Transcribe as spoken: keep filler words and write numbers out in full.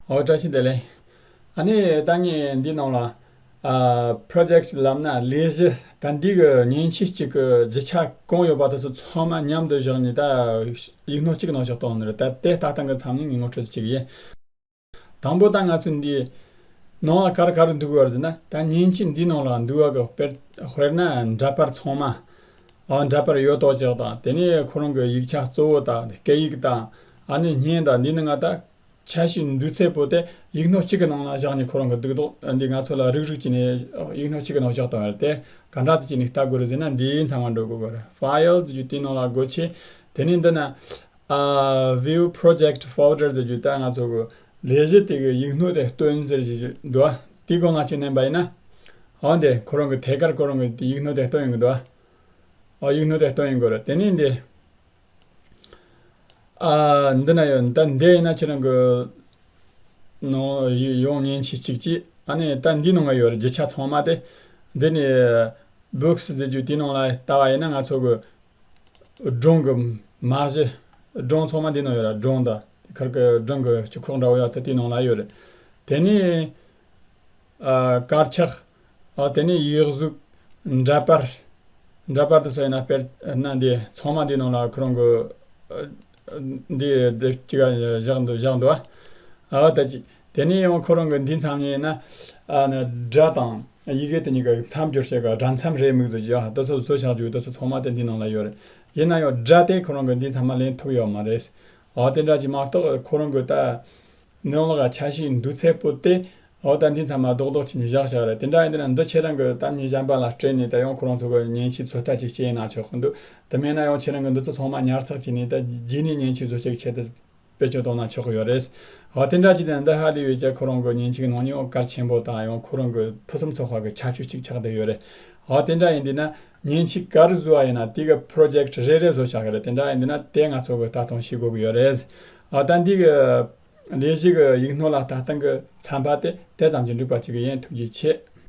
ཨོ་བཀྲ་ཤིས་བདེ་ལེགས། ཨ་ནི་ད་ངས་འདི་ནང་ལ་ཨ་project་ལབ་ན་ལས་གཞི་ད་འདི་གི་མཉེན་ཆས་གཅིག་གི་རྒྱུ་ཆ་གང་ཡོད་པ་དེ་ཚོ་ཚང་མ་མཉམ་དུ་བཞག་ནས་ད་ཡིག་སྣོད་གཅིག་གི་ནང་བཞག་བཏང་ནི་རེད། ད་དེ་ལྟ་སྟངས་ཀྱི་མཚམས་ནས་ངས་ངོ་སྤྲོད་ཅིག་བྱེད་ཀྱི་ཡིན། དང་པོ་ད་ང་ཚོ་འདི་ནང་ལ་ག་རེ་ག་རེ་འདུག་གི་ཡོད་རེད་ཟེར་ན། ད་མཉེན་ཆས་འདི་ནང་ལ་འདུག་གི་དཔེར་དཔེར་ན་འདྲ་པར་ཚང་མ། ཨ་འདྲ་པར་ཡོད་དོ་ཅོག་དང་དེ་ནས་ཁོ་རང་གི་ཡིག་ཆ་གཙོ་བོ་དང་སྐད་ཡིག་དང་ཨ་ནི་བརྙན་དང་འདི་ནི་ང་ད་ཆ་ཤས་འདུས་ཚད་པོ་དེ་ཡིག་སྣོད་གཅིག་གི་ནང་ལ་བཞག་ནས་ཁོ་རང་གི་འདུག་དོ། འདི་ང་ཚོ་ལ་རིགས་རིགས་ཀྱི་ནས་ཡིག་སྣོད་གཅིག་གི་ནང་བཞག་དང་ཡོད་དེ་ག་འདྲ་ཙི་ཅི་ནས་ལྟ་དགོས་རེད་ཟེར་ན། འདིའི་མཚམས་མ་འགྲོ་དགོས་གི་རེད། File་ཟེར་རྒྱུ་དེའི་ནང་ལ་སྒོ་ཕྱེ། དེ་ནས་འདི་ན་ཨ་View Project Folder་ཟེར་རྒྱུ་ད་ང་ཚོ་གི་ལས་གཞི་དེ་གི་ཡིག་སྣོད་དེ་སྟོན་ཟེར་གྱི་འདུག་ཨ། དེའི་སྒོ་ང་ཅིག་མནན་པ་ཡིན་ན། འོ་འདི་ཁོ་རང་གི་ཐད་ཀར་ཁོ་རང་གི་དེ་ཡིག་སྣོད་དེ་སྟོན་ཡོང་གི་འདུག་ཨ། ཨ་ཡིག་སྣོད་དེ་སྟོན་ཡོང་གི་རེད། དེ་ནས་འདི། ཨ་འདི་ན་ཡོད། ད་འདི་ཡིན་ན་ཁྱེད་རང་གི་ནང་ཡོང་མཉེན་ཆས་གཅིག་གཅིག་ཨ་ནི་ད་འདི་ནང་ང་ཡོད་རེད། རྒྱུ་ཆ་ཚང་མ་དེ། འདི་ནས་Books་ཟེར་རྒྱུ་དེའི་ནང་ལ་ལྟ་བ་ཡིན་ན་ང་ཚོ་གི་སྒྲུང་གི་མ་གཞི། སྒྲུང་ཚང་མ་འདི་ནང་ཡོད་ར། སྒྲུང་དང་དེ་ཁར་གི་སྒྲུང་གི་སྤྱི་ཁོག་འདྲ་བོ་ཡོད་དེ་དེའི་ནང་ལ་ཡོད་རེད། དེ་ནས་ཨ་དཀར་ཆག་ཨ་དེ་ནས་ཡིག་གཟུགས། འདྲ་པར། འདྲ་པར་དུ་སོ་ཡིན་ན་དཔེར་ན་འདི་ཚང་མ་འདི་ནང་ལ་ཁོ་རང་གི་ཨ་འདི་འདི་གཅིག་བཞག་འདུག་བཞག་འདུག་ཨ། ཨ་ད་ཅི་དེ་ནས་ཡང་ཁོ་རང་གི་འདི་མཚམས་ཡིན་ན་ཨ་ནི་སྒྲ་དང་ཡི་གེ་དེ་གཉིས་ཀ་མཚམས་སྦྱོར་བྱེད་ག་སྒྲ་མཚམས་རེད་མིག་ཟེར་གྱི་ཡ་དེ་ཚོ་བཟོ་བཞག་རྒྱུ་དེ་ཚོ་ཚང་མ་དེ་འདི་ནང་ལ་ཡོད་རེད། ཡིན་ན་ཡང་སྒྲ་དེ་ཁོ་རང་གི་འདི་མཚམས་མ་ལེན་ཐུབ་ཡོད་མ་རེད། འོ་དེ་འདྲ་ཅིག་མ་གཏོགས་ཁོ་རང་གི་ད་ནང་ལོགས་ཆ་ཤས་འདུས་ཚད་པོ་དེ་འོ་ད་འདི་མཚམས་མ་རྡོག་རྡོག་ཅིག་ནས་བཞག་བཞག་རེད། དེ་འདྲ་ཡིན་དུས་ན་འདི་ཁྱེད་རང་གི་གཏམ་ངན་གཞན་པ་ལ་སྤྲད་ནས་ད་ཡང་ཁོ་རང་ཚོ་གི་མཉེན་ཆས་ཚོད་ལྟ་ཅིག་བྱས་ན་ཆོག་གི་འདུག་དེ་མེད་ན་ཡང་ཁྱེད་རང་གི་འདི་ཚོ་ཚང་མ་ཉར་ཚགས་བྱས་ནས་ད་རྗེས་ནས་མཉེན་ཆས་བཟོ་བཅོས་ཀྱི་ཆེད་དུ་བེད་སྤྱོད་གཏོང་ན་ཆོག་གི་ཡོད་རེད། འོ་དེ་འདྲ་ཅིག་དང་འདི་ཧ་ལས་པའི་ཀྱི་ཁོ་རང་གི་མཉེན་ཆས་ནང་ནས་ཡང་གལ་ཆེན་པོ་དང་ཡང་ཁོ་རང་གི་ཕུན་སུམ་ཚོགས་པ་གི་ཁྱད་ཆོས་གཅིག་ཆགས་བསྡད་ཡོད་རེད། འོ་དེ་འདྲ་ཡིན་དུས་ན་མཉེན་ཆས་ག་རེ་བཟོ་བ་ཡིན་ན་དེ་གི་པྲོ་ཇེཀ་རེ་རེ་བཟོ་བྱ་གི་རེད། དེ་འདྲ་ཡིན་དུས་ན་དེ་ང་ཚོ་གི་ལྟ་སྟངས་ཤེས་དགོས་ཀྱི་ཡོད་རེད། འོ་ད་འདི་གི་ལས་གཞི་གི་ཡིག་སྣོད་ལ་ལྟ་སྟངས་གི་ཚན་པ་དེ་དེ་ཙམ་གྱིས་འགྲིག་པ་ཅིག་ཡིན། ཐུགས་རྗེ་ཆེ།